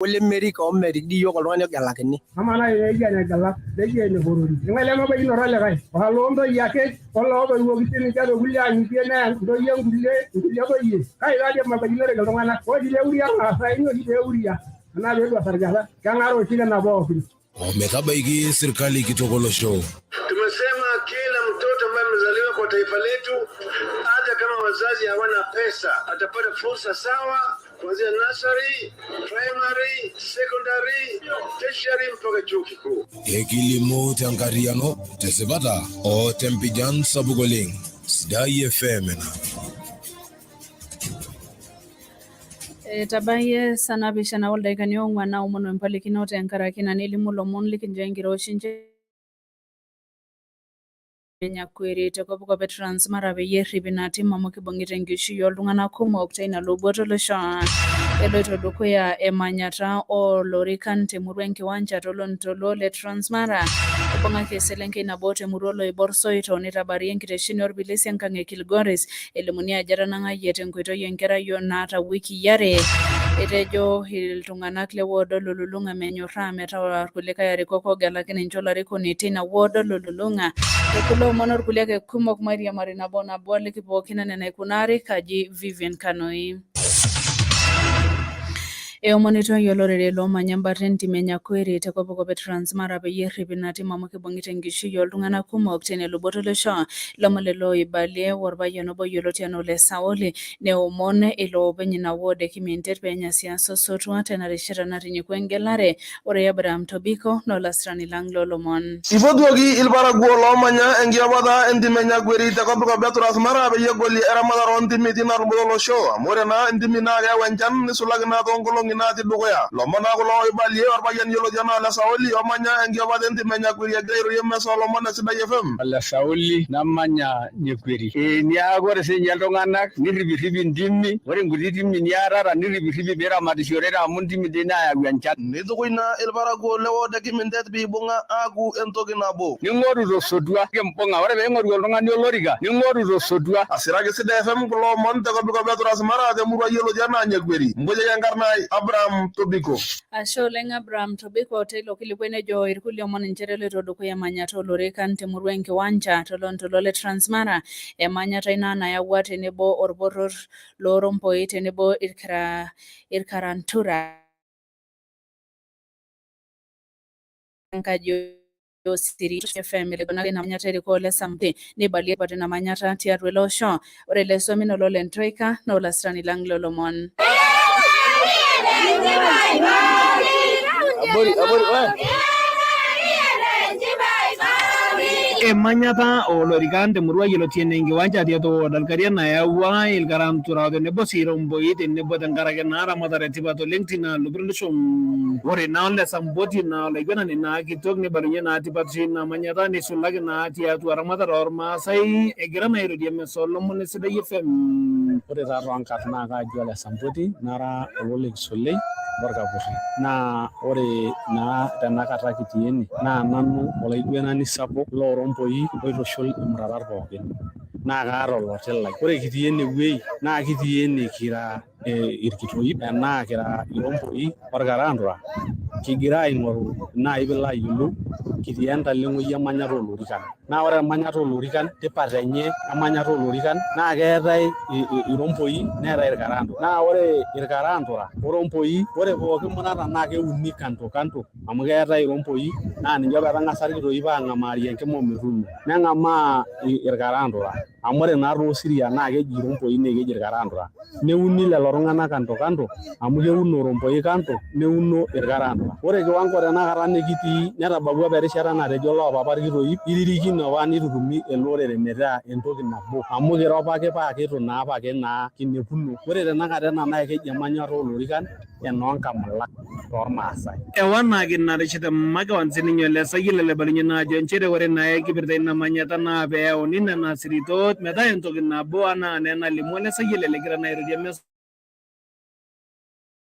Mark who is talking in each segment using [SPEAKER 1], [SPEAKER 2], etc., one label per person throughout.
[SPEAKER 1] Olemerik omerik dii iyiok oltung'ani ogelakini.
[SPEAKER 2] Amaa naaji peeji enegela, neji eneborori. Eng'ae lemebaikinoto olikae? Oloo ntoyie ake olootoiwuoki siininche tookulie ang'itie neya ntoyie nkulie toyie. Kai taadii emabaikinoreki iltung'anak? Ore oshi pee euria irmaasai naa oshi pee euria anaa pee edua sargeta, keng'ara oshi nena pookin.
[SPEAKER 3] Ometabaiki sirkali kitok olosho.
[SPEAKER 4] Tumesema kila mtoto ambaye amezaliwa kwa taifa letu, hata kama wazazi hawana pesa, atapata fursa sawa kuanzia nursery, primary, secondary, tertiary mpaka chuo kikuu.
[SPEAKER 3] Ekilimu tenkarriyiano, tesipata o tempijan sapuk oleng. Sidai FM ena.
[SPEAKER 5] Etabayie saa naapishana oldaikani ong'uan naomonu empalikino tenkaraki ina nelimu lomon likincho enkiroshi Nyakweri te kopkop e Transmara peyie errip ina tim amu kibung'ita enkishui ooltung'anak kumok teina luboto olosho. Eloito dukuya emanyata oolorikan temurua enkiwanja tolontoluo le Transmara. Ibung'aki eselenkei nabo temurua oloibor Soito neitabari enkitesheni orpilisi enkang e Kilgoris elimuni ajo etanang'ayie tenkoitoi enkerai naata wikii are. Etejo iltung'anak le ward olulung'a menyorraa metaa irkulikae arikok oogelaki ninche olarikoni teina ward olulung'a. Tekulo omon orkulie ake kumok mairiamari nabo nabo aliki pookin enaa enaikunari kaji Vivian Kanoi. Eomonitoi olorere loomanya embata entim e Nyakweri te kopkop e Transmara peyie errip ina tim amu kibung'ita enkishui ooltung'anak kumok teina luboto olosho. Lomon lelo oibalie orpayian obo yioloti anaa Ole Saoli neomon iloopeny ina ward e Kimintet peenya siasa osotua tena rishata natinyikua engelare. Ore Abraham Tobiko naa olasirani lang loolomon.
[SPEAKER 6] Eipotuoki ilparakuo loomanya enkiapata entim e Nyakweri te kopikop e Transmara peyie egolie eramatare oo ntimi tina luboto olosho amu ore naa ntimi naa keyau enchan neisulaki naa too nkolong'i natii dukuya. Lomon naa kulo oibalie olpayian yioloti anaa Ole Saoli omanya enkiapata entim e Nyakweri egira airorie emesa oo lomon e Sidai FM.
[SPEAKER 7] Ole Saoli namanya Nyekweri. Ee niaku ore sininye iltung'anak nirripirripi intimi, ore nkuti timi niatata nirripirripi piiramatishorere amu intimi dii naayau enchan.
[SPEAKER 6] Neitukuj naa ilparakuo le ward e Kimintet peibung'a aaku entoki nabo.
[SPEAKER 7] Ning'oru tosotua kimbung'a. Ore peing'oru oltung'ani olorika ning'oru tosotua.
[SPEAKER 6] Asiraki Sidai FM kulo omon te kopikop e Transmara te murua yioloti anaa Nyekweri. Mpotieki enkarna ai Abraham Tobiko.
[SPEAKER 5] Ashe oleng Abraham Tobiko teilo kilikuai nejo irkulie omon nchere eloito dukuya emanyata oolorikan temurua enkiwanja tolontoluo le Transmara emanyata ina nayawua tenebo orporor loorompoi tenebo irkarantura enkaji osiri FM ilaigunaki ina manyata erikoo le Samte neibalie tipat ina manyata tiatua ele osho. Ore ele somi naa olole Ntoika naa olasirani lang lolomon.
[SPEAKER 8] Abori, abori, we.
[SPEAKER 9] Emanyata oolorikan temurua yioloti enaa enkiwanja tiatua ward Olkaria nayawua ilkarantura tenebo sii iromboi tenebo tenkaraki naa ramatare tipat oleng tina luboto olosho. Ore naa ole Samboti naa olaiguanani naa kitok neibalunye naa tipatisho ina manyata neisulaki naa tiatua ramatare oolmaasai egira naa airorie emisa oolomon e Sidai FM.
[SPEAKER 10] Ore taa toonkarn naa kaaji ole Samboti nara ololekisolei lorkapurri. Naa ore naa tenakata kitii ene naa nanu olaiguanani sapuk loorompoi oitushul imuratat pookin. Naa kaata oloti lai. Ore kitii ene wuei naa kitii ene kira irkitoip enaa kira iromboi orkaraantura kigira aing'oru naaji piilo ayiolou kitii entaleng'oi emanyata oolorikan. Naa ore emanyata oolorikan tipat enye emanyata oolorikan naa keetae iromboi neetae irkaraantura. Naa ore irkaraantura oromboi ore pooki murata naa keuni kando kando amu keetae iromboi naa ninche apa etang'asa irkitoip ang'amaarie enkima ometuuno neng'amaa irkaraantura amu ore naa toosiria naa keji iromboi naa keji irkaraantura. Neuni lelo tung'anak kando kando amu keuno romboi kando neuno irkaraantura. Ore kiwango tenakata nikitii netabawua apa erishata natejo loopapa irkitoip iririkino apa nitutumi ele orere metaa entoki nabo amu kiro apake paa kitu naa apake naa kinepuno. Ore tenakata ena naa keji emanyata oolorikan enoo nkamulak toormaasai.
[SPEAKER 9] Ewanaki ina rishata makewan sininye ole Sayiolo olaibalunye naa ajo nchere ore naa enkipirta ina manyata naa pee eyauni nena siritot metaa entoki nabo anaa naa enalimu ole Sayiolo egira naa airorie emisa.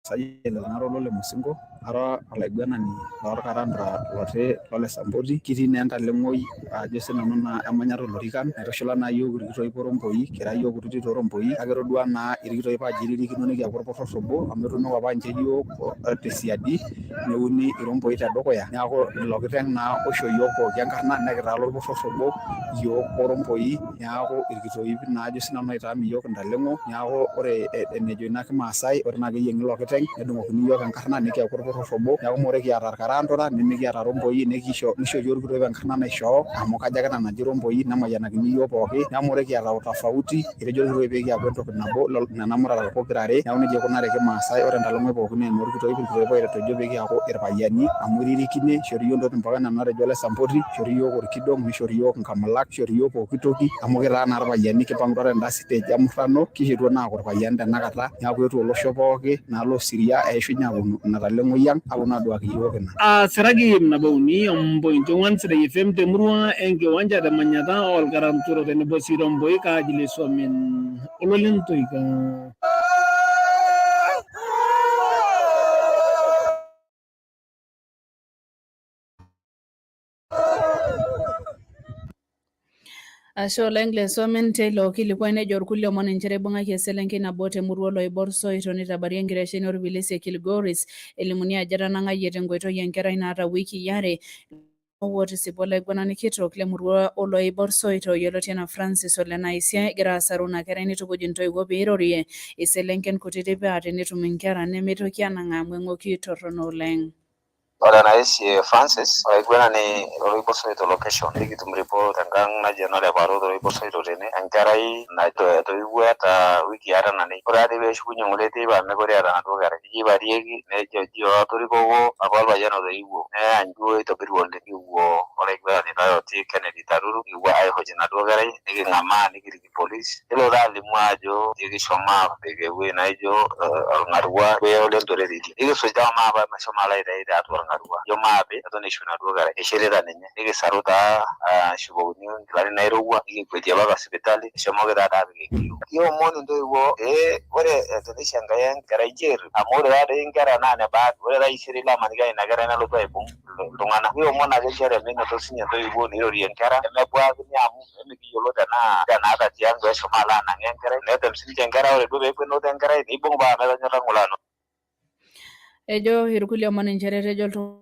[SPEAKER 11] Sayiolo nara olole Musingo
[SPEAKER 8] Ara olaiguanani loorkarandura loti lole Samboti. Kitii naa entaleng'oi ajo sinanu naa emanyata olorikan naitushula naa yiok irkitoip oromboi, kira yiok kutitik tooromboi kake etodua naa irkitoip ajo iririkino nikiaku orporor obo amu etuunoko apa ninche yiok tesiadi neuni iromboi tedukuya, neeku ilo kiteng' naa oisho yiok pooki enkarna nekitaa lorporor obo yiok oromboi, neeku irkitoip naa ajo sinanu oitaam iyiok intaleng'o. Neeku ore enejo ina kimaasai, ore naa keyieng'i ilo kiteng' nedung'okini yiok enkarna nikiaku orporor obo, neeku meekure kiata irkarandura nimikiata romboi, nikisho nisho yiok irkitoip enkarna naishoo amu kajo ake nanu naji romboi nemayianakini yiok pooki, neeku meekure kiata utofauti, etejo irkitoip pee kiaku entoki nabo nena murata pokira are, neeku nejia ikunari kimaasai. Ore entaleng'oi pooki naa enoorkitoip, irkitoip otejo pee kiaku irpayiani amu iririkine, ishori yiok intokitin pooki enaa enatejo ole Samboti, ishori yiok orkidong', nishori yiok nkamulak, nishori yiok pooki toki amu kitaa naa irpayiani, kipang'utua tenda stage emurrano kishetuo naa aaku irpayiani tenakata, neeku eetuo olosho pooki naa losiria eishunye aponu ina taleng'oi ang' aponu aduaki yiok ina.
[SPEAKER 9] Aasiraki ip nabo uni ompointi ong'wan Sidai FM temurua enkiwanja temanyata oolkaranturo tenebo sii Romboi kaaji le Suomen ololentoika.
[SPEAKER 5] Ashe oleng Lesomen teilo kilikuai nejo irkulie omon inchere ibung'aki eselenkei nabo temurua oloibor Soito neitabari enkitesheni orpilisi e Kilgoris elimuni ajo etanang'ayie tenkoitoi enkerai naata wikii are otisipa olaiguanani kitok lemurua oloibor Soito yioloti anaa Francis Ole Naisia egira asaru ina kerai nitukuj intoiwuo peirorie iselenken kutitik paa tenetum inkera nemeitoki anang'aa amu eng'oki torrono oleng.
[SPEAKER 11] Ore naisie Francis olaiguanani loloibor Soito location nikitum report tenkang naji eno Leparo toloibor Soito tene enkerai natoiwuo eeta wikii are nanei ore taadoi peshukunye ng'ole teipa mekure eeta enaduo kerai eji eiparieki nejo ji otorikoko apa orpayian otoiwuo neany duo itobirua oleng nikipuo olaiguanani lai otii Kennedy Taruru nikipuo aihoji enaduo kerai niking'amaa nikirik irpolisi nelo taa alimu ajo ekishomo aapik ewueji naijo olng'arua ole Ntoreriti nikisujaa maape meshomo alo aitayu tiatua olng'arua ijo maape eton eishu enaduo kerai eshirita ninye nikisaru taa ashukokini inkilani nairowua nikikuetie mpaka sipitali eshomoki taa apik enkiu. Kiomon intoiwuo pee ore teneisho Enkai enkerai ncho errip amu ore taadoi inkera naa ine bahati ore taisere ilo amaniki aa ina kerai nalotu aibung iltung'anak. Kiomon ake nchere menoto sinye intoiwuo neirorie inkera nemebuakini amu emikiyiolo tenaa enaata tiang peshomo alo anang'aa enkerai netem sininche inkera ore duo peeku enoto enkerai neibung paa metonyorra ng'ole ano.
[SPEAKER 5] Ejo irkulie omon inchere etejo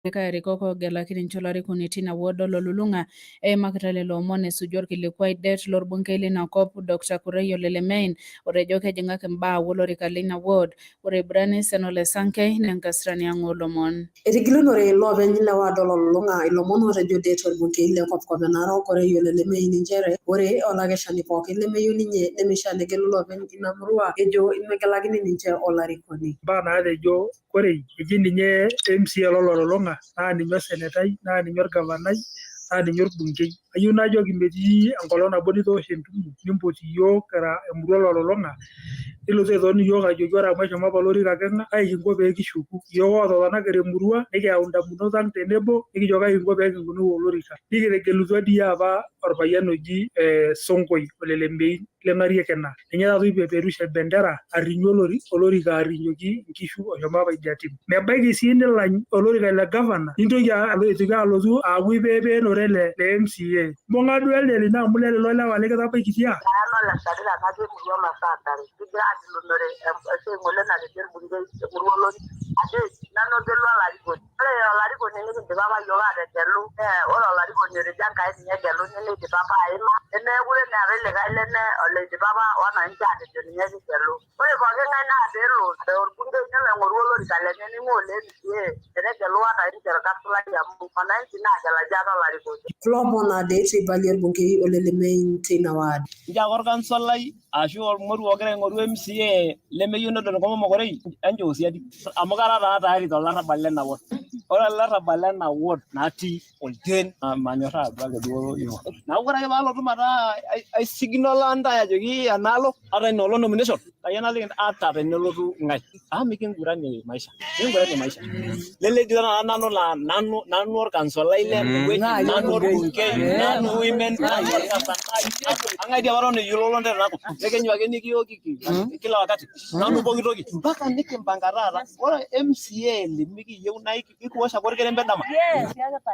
[SPEAKER 5] likae arikok oogelaki ninche olarikoni tina ward ololulung'a eimakita lelo omon esuju orkilikuai det lorbungei lina kop Dr. Kurai Ole Lemein otejo kejing'aki imbaa olorika leina ward. Ore Branis Enole Sankei naa enkasirani ang oolomon.
[SPEAKER 12] Etigilunore iloopeny le ward ololulung'a ilomon otejo det orbungei le kopkop e Narok Korei Ole Lemein nchere ore olakeshani pookin lemeyieu ninye nemeishaa negelu iloopeny ina murua ejo megelakini ninche olarikoni.
[SPEAKER 13] Mbaa naatejo Korei eji ninye MCA lololulung'a naa ninye osenetai naa ninye orgavanai naa ninye orbungei. Ayieu najoki metii enkolong nabo nitoosho entumo nimpot iyiook kira emurua ololulung'a nilotu aitoni iyiook ajoki ore amu eshomo apa olorika keng'a kai kinko pee kishuku. Iyiook oototona kira emurua nikiyau indamunot ang tenebo nikijo kai kinko pee kingunoo olorika. Nikitegelutua dii apa orpayian oji Sonkoi Ole Lemein lenariek ina. Ninye taata oipeperusha embendera arrinyu olorika arrinyoki inkishu oshomo apa idia tim. Mebaiki sii nilany olorika le gavana nintoki aitoki alotu aaku ipeepeenore le MCA. Mbung'a duo elde lino amu lelelo lewa likitabaikitia.
[SPEAKER 14] Nanu ole Sadira natii emurua Masaa Ntare. Kigira agilunore esiai ng'ole natejo orbungei temurua olori ajo nanu ogelu olarikoni. Ore olarikoni nikindipa apa iyiook ategelu naa ore olarikoni otejo Enkai ninye egeluni neidipa apa aima nemeekure naa eetae likae leme oloidipa apa wananchi aatejo ninye kigelu. Ore pooki ng'ae naa peelo orbungei nelo aing'oru olorika lenye ning'ua ole MCA metegelu wananchi orkasulai amu wananchi naagelaki ate olarikoni.
[SPEAKER 12] Kulo omon naa det eibalie orbungei Ole Lemein teina ward.
[SPEAKER 15] Nchoo ake orkansolai ashu ormoruo ogira aing'oru MCA lemeyieu nedol enkomom orkorei enchoo siadi amu kara taa tayari tolarrabal lena ward. Ore olarrabal lena ward natii olteen naa manyorraa duake duo ino. Neeku ore ake paalotu metaa aisignala ntae ajoki enaalo ata ina olong nomination kayieu naliki ata tenelotu ng'ae amu mikinguranie maisha, mikinguranie maisha. Lelejo tenakata nanu laa nanu nanu orkansolai lene wueji, nanu orbungei, nanu women, nanu orgavanai, ang'ae dii apa eton eyiololo ntae tenakop? Ekenyu ake nikiyokiki kila wakati nanu pooki toki mpaka nikimpanga taata. Ore MCA limikiyieu naa ikiwosh ake orkerembe dama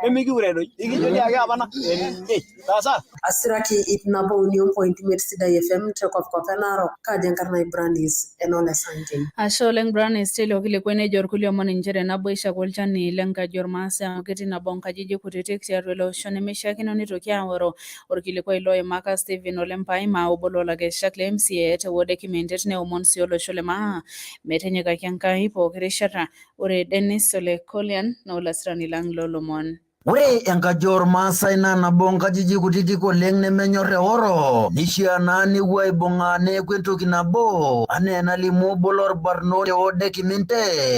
[SPEAKER 15] nemikiure doi ikijo dii ake apana ene sasa.
[SPEAKER 12] Asiraki 103.5 Sidai FM te kopkop e Narok, kaaji enkarna ai Branis Enole Sankei.
[SPEAKER 5] Ashe oleng Branis teilo kilikuai nejo irkulie omon inchere naboisho ake olchani lenkaji ormaasai amu ketii nabo nkajijik kutitik tiatua ele osho nemeishiakino neitoki aoro. Orkilikuai loimaka Stephen Ole Mpaima obo loolakeshak le MCA te ward e Kimintet neomon sii olosho le maa metinyikaki Enkai pooki rishata. Ore Dennis Ole Kolian naa olasirani lang loolomon.
[SPEAKER 16] Ore enkaji oormaasai naa nabo oonkajijik kutitik oleng nemenyor eoro, neishiaa naa nepuo aibung'a neeku entoki nabo anaa enalimu obo loorbarnot te ward e Kiminte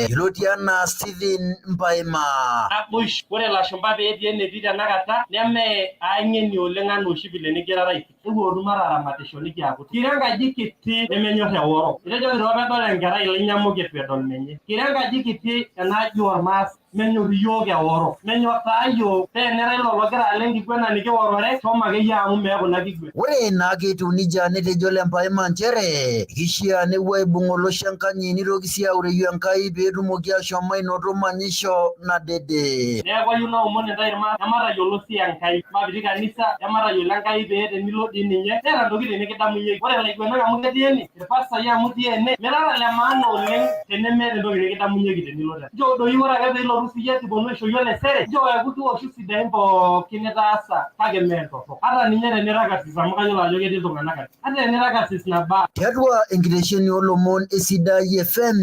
[SPEAKER 16] yioloti anaa Stephen Mpaima.
[SPEAKER 17] Naboisho. Ore ilashumba pee etii enetii tenakata neme aing'eni oleng anaa oshi vile nigirara aifikiria. Ekipuo maataramatisho nikiaku kira enkaji kiti nemenyor eworo. Etejoki too pedol enkerai ilainyamuk eitu edol menye. Kira enkaji kiti enaaji oolmaasai menyor iyiook eworo. Menyor taa iyiook paa enira ilo logira alo enkiguena nikiworore shomo akeyie amu meeku ina kiguena.
[SPEAKER 16] Ore naake etiu nejia netejo Lempaima nchere keishiaa nepuo aibung olosho enkanyi neitoki sii aureyie Enkai pee etumoki ashom ainoto manyisho nadede.
[SPEAKER 17] Neeku ayieu naomon intae irmaasai ematayiolo sii Enkai. Mapiti kanisa, ematayiolo Enkai pee tenilo dii ninye neeta ntokitin nikidamunyieki. Ore ilaiguanak amu ketii ene, irpastai amu itii ene, mirara le maana oleng tenemeeta entoki nikidamunyieki tenilo tene. Nchoo doi ore ake pee ilotu siyie kiponu aisho iyie olesere, nchoo eeku kiwoshu sidain pookin nitaasa kake mee ntorrok. Ata ninye tenira karsis amu kayiolo ajo ketii iltung'anak karsis. Ata tenira karsis naba.
[SPEAKER 16] Tiatua enkitesheni oolomon e Sidai FM,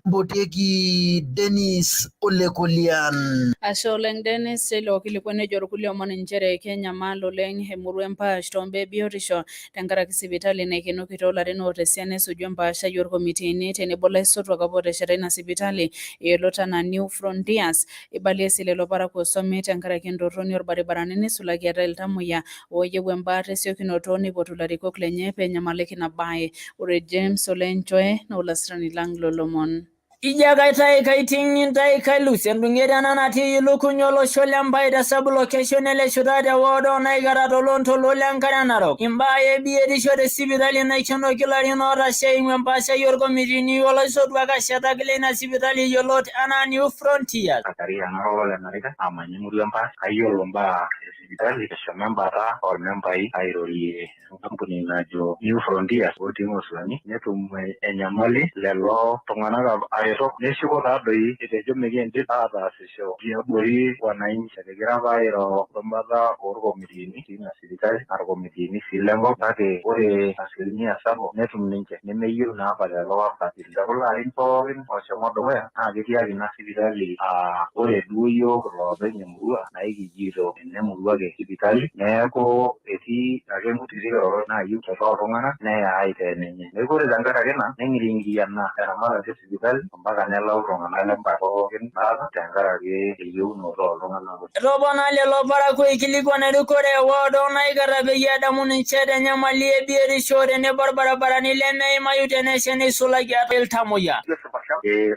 [SPEAKER 16] mpotieki Dennis Olekolian.
[SPEAKER 5] Ashe oleng Dennis teilo kilikuai nejo irkulie omon nchere kenyamal oleng emurua Empaash toombaa e biotisho tenkaraki sipitali naikenoki toolarin oota esiana esuju empaashai oorkomitiini tenebo laisotuak apa ootesheta ina sipitali yiolot anaa New Frontiers. Eibalie sii lelo parakuo somi tenkaraki entorroni orbaribarani neisulaki eetae iltamoyia ooyieu embaata esiokinoto neipotu ilarikok lenye pee enyamaliki ina bae. Ore James Ole Nchoe naa olasirani lang loolomon.
[SPEAKER 18] Ijo ake aitayu kaiting nintayu kailus endunget ena natii ilukuny olosho le Mbai te sub location e Leshuta te ward oo Naikara to loontoluo le nkare Narok. Imbaa e biotisho te sipitali naikenoki larin ootasha eimu empaashai oolkomitini o laisotuak ashetak leina sipitali yiolot anaa New Frontiers.
[SPEAKER 19] Zakaria Naro ole Narika amanya emurua Empaash kayiolo imbaa e sipitali eshomo embata oolmembai airorie enkampuni najo New Frontiers otii Ng'osuani netum enyamali lelo tung'anak aretok neshuko taa doi etejo mikiindip ataasisho tiabori wananchi ekigira apa airo wembata oorkomitiini tina sipitali naa irkomitiini sii lenkop kake ore asilimia sapuk netum ninche nemeyieu naa apa lelo wakabili tekulo arin pookin ooshomo dukuya naa ketii ake ina sipitali aa ore duo yiok iloopeny emurua naa ekijiito ene murua ake sipitali neeku etii ake nkutitik kirorot naayieu tooltung'anak neya aitaa enenye. Neeku ore tenkaraki ina neng'iring'iriana eramatata e sipitali ompaka nelau iltung'anak le Mbai pookin baata tenkaraki eyieunoto ooltung'anak kumok.
[SPEAKER 18] Etopona lelo parakuo aikilikuan erikore e ward oo Naikara peyie edamu ninche te nyamali e biotisho tenebo ilbarabarani lemeimayu tenesha neisulaki iltamoyia.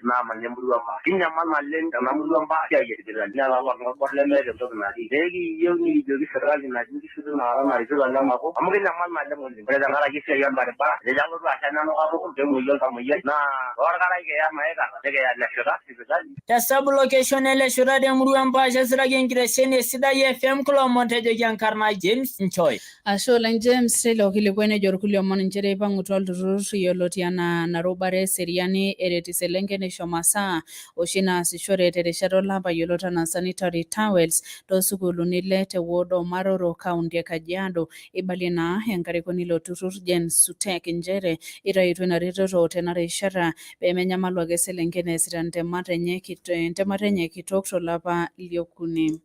[SPEAKER 19] Naamanya emurua Mbaa. Kinyamal naleng tena murua Mbaa esiai e sipitali netaa olornorbor lemeeta entoki natii. Neeku ekiyieu nikijoki serkali natii nkishu tinakata narikito lenakop amu kinyamal naleng oleng. Ore tenkaraki esiai olbaribara etejo alotu asha nenuka tukul nemuoyu oltamoyiai naa toorkarae kiya Naikara nikiya Leshuta sipitali.
[SPEAKER 18] Te sub location e Leshuta te murua e Mpaash esiraki enkitesheni e Sidai FM kulo omon tejoki enkarna James Nchoi.
[SPEAKER 5] Ashe oleng James teilo kilikuai nejo irkulie omon nchere eipang'utua olturrur yioloti anaa Narubare Eseriani eret iselenken neisho masaa oshi naasishore terishata olapa yiolot anaa sanitary towels toosukuuluni ile te ward oo Maroro kaunti e Kajiado. Eibalie naa enkarikoni ilo turrur Jane Sutek nchere eitayutuo ina retoto tena rishata peemenyamalu ake selenken eesita entemata enye kitok tolapa liokuni.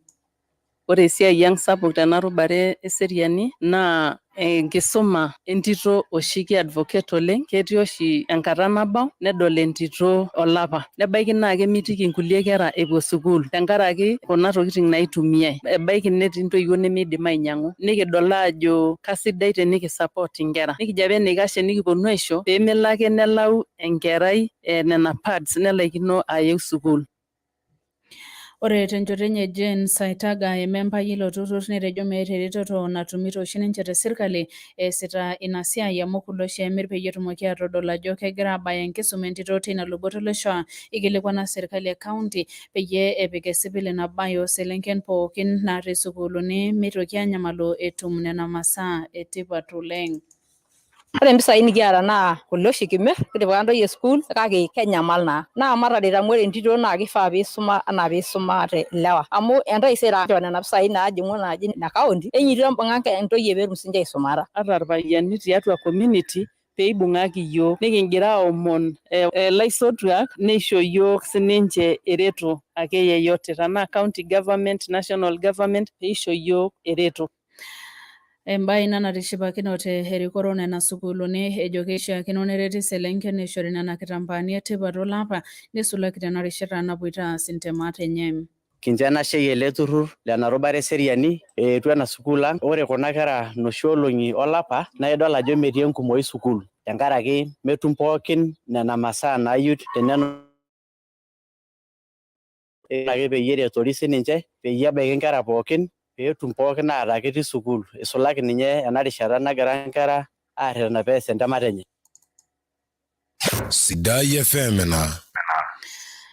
[SPEAKER 20] Ore esiai ang' sapuk tena rubare eseriani naa Enkisuma entito oshi ki advocate oleng. Ketii oshi enkata nabau nedol entito olapa, nebaiki naa kemitiki nkulie kera epuo sukuul tenkaraki kuna tokitin naitumiai. Ebaiki netii intoiwuo nemeidim ainyiang'u, nikidol aajo kasidai tenikisupport inkera. Nikijo apa enaikash tenikiponu aisho pee melo ake nelau enkerai nena pads nelaikino ayeu sukuul.
[SPEAKER 5] Ore tenchoto enye Jane Saitaga emembai ilo turrur netejo meeta eretoto natumito oshi ninche te sirkali eesita ina siai amu kule oshi emir peyie etumoki atodol ajo kegira abaya enkisuma entito teina luboto olosho. Ikilikwana sirkali e county peyie epik esipil ina bae ooselenken pookin natii sukuuluni meitoki anyamalu etum nena masaa etipat oleng.
[SPEAKER 21] Ore mpisai nikiata naa kule oshi kimir, kitipika ntoyie sukuul kake kenyamal naa. Naa mataret amu ore entito naa kifaa piisuma anaa piisumate ilewa. Amu entaisere ake nena pisai naajing'u naaji ina county, enyito embung'a ntoyie peetum sinche aisumata.
[SPEAKER 20] Ata irpayiani tiatua community peibung'aki iyiook, nikingira aomon ilaisotuak neisho iyiook sininche ereto ake yeyote, tanaa county government, national government peisho iyiook ereto.
[SPEAKER 5] Embae ina natishipakinote erikore onena sukuuluni ejo keishiakino nereti selenken neishori nena kitambaani etipat olapa neisulaki tena rishata napoito aas intemat enye.
[SPEAKER 22] Kincho enashei ele turrur lena rubata eseriani eetuo ena sukuul ang. Ore kuna kera noshi olong'i olapa naa idol ajo metii enkumoi sukuul tenkaraki metum pookin nena masaa naayieu teneno ake peyie eretori sininche peyie ebaiki inkera pookin peetum pookin ataa ketii sukuul isulaki ninye ena rishata nagira inkera aarretena pees entemata enye.
[SPEAKER 3] Sidai FM ina.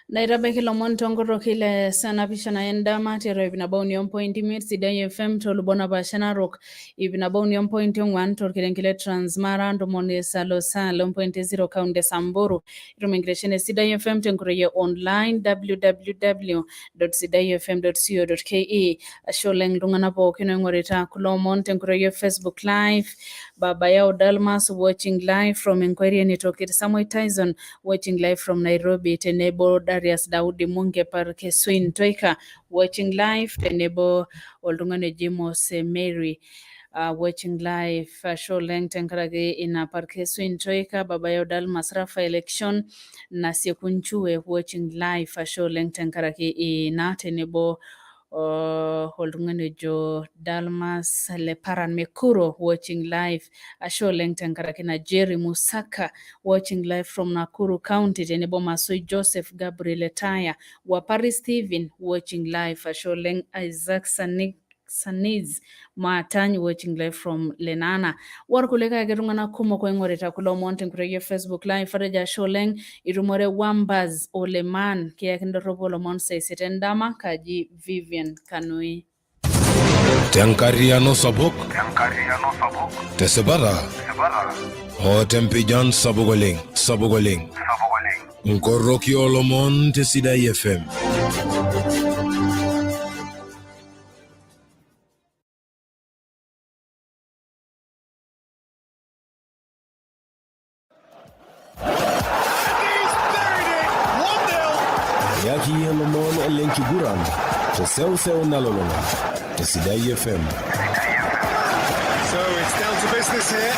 [SPEAKER 5] Naitabaiki ilomon toonkorroki le saa napishana endama tiatua 103.5 Sidai FM toolubot napaasha Narok, 103.4 torkerenket le Transmara, 97.0 kaunti e Samburu. Itum enkitesheni e Sidai FM tenkoitoi e online www.sidaifm.co.ke. Ashe oleng iltung'anak pookin oing'orita kulo omon tenkoitoi e Facebook Live. Baba Yao Dalmas watching live from Enkoirieni Tokir, Samuel Tyson watching live from Nairobi tenebo Darius Daudi Munge Parkesuin Toika watching live tenebo oltung'ani oji Mose Mary watching live. Ashe oleng tenkaraki ina Parkesuin Toika, Baba Yao Dalmas, Raphael Election Nasieku Nchue watching live. Ashe oleng tenkaraki ina tenebo oltung'ani ojo Dalmas Leparan Mekuro watching live. Ashe oleng tenkaraki na Jerry Musaka watching live from Nakuru County tenebo Masoi Joseph Gabriel Etaya wa Paris Stephen watching live. Ashe oleng Isaac Sanik Saniz Maatany watching live from Lenana. Orkulikae ake tung'anak kumok oing'orita kulo omon tenkoitoi e Facebook live. Atejo ashe oleng itumore Wambaz Oleman kiyaki ndorropu olomon saa isiet endama kaji Vivian Kanui.
[SPEAKER 3] Tenkarriyiano sapuk, tesipata o tempijan sapuk oleng, sapuk oleng. Nkoroki oolomon te Sidai FM. Eyaki iyie lomon lenkiguran te seuseu nalulung'a te Sidai FM.
[SPEAKER 4] So it's down to business here.